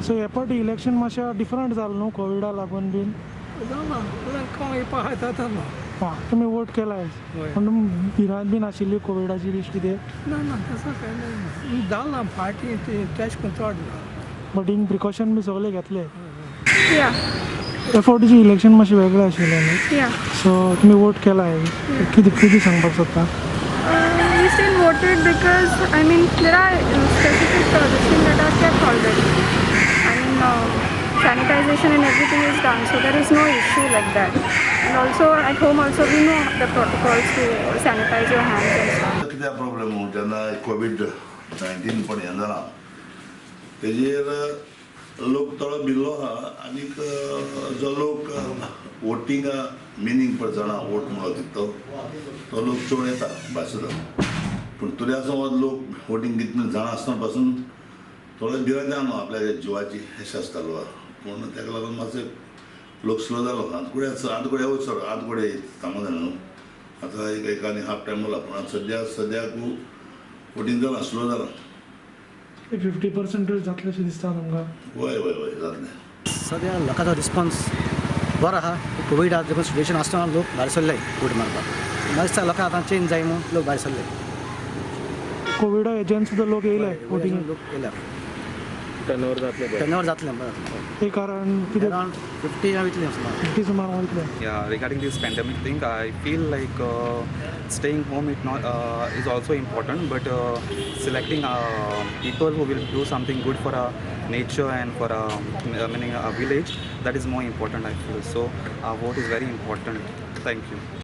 So हे पावटी election मातशें डिफरंट जालें न्हू कोविडा लागून बीन. जालां कोण येवपा आहा जाता न्हू. हां, तुमी वोट केला आयज? हय. पूण भिरांत बीन आशिल्ली कोविडाची बी कितें? ना ना, तसो कांय ना जालां. फाटीं ते तेश कोन्न चड ना. बट हिंग प्रिकॉशन बी सगळे घेतले? Yeah. हे फावटीचें इलेक्शन मातशें वेगळें आशिल्लें न्हू? Yeah. सो तुमी वोट केला आयज, कितें कितें सांगपाक सोदता? We still voted because, I mean, there are specific this thing that are kept already. I mean, sanitization and everything is done, so there is no issue like that. And also at home also we know the protocols to sanitize your hands and stuff. कित्याक problem जेन्ना Covid 19 पण हें जाला तेजेर लोक थोडो भिल्लो आहा. आनीक जो लोक वोटिंगा मिनींग पळय जाणा, वोट म्हणो कितें तो, तो लोक चड येता भायर सुद्दां. पूण तरी आसतना लोक वोटींग कितलें जाणा आसतना पासून थोडो भिरांत जावन आपल्या जिवाची अशें आसतालो. पूण तेका लागून मातसो लोक स्लो जालो. आतां आतां कडेन वचो, आतां कडेन सांगू जाणा न्हू. आतां एक एक आनी हाफ टायम उरला, पूण आतां सद्या सद्याक वोटींग जालां, स्लो जालां. 50% जातलें अशें दिसता तुमकां? वय वय वय, जातलें. सद्या लोकांचो रिस्पॉन्स बरो आहा. कोविडा देखून सिट्युएशन आसतना लोक भायर सरले वोट मारपाक. म्हाका दिसता लोकांक आतां चेंज जाय म्हूण लोक भायर सरले. कोविडा हेज्यान सुद्दां लोक येयले वोटिंग? लोक येयल्या. टर्नओवर जातलें बरें? टर्नओवर जातलें, बरें जातलें. एक कारण कितें? अरावंड 50 वयतलें सुमार. 50 सुमार वयतले. Yeah, regarding this pandemic thing, I feel like staying home it not is also important, but selecting people who will do something good for our nature and for our, meaning our village, that is more important, I feel. So our vote is very important. Thank you.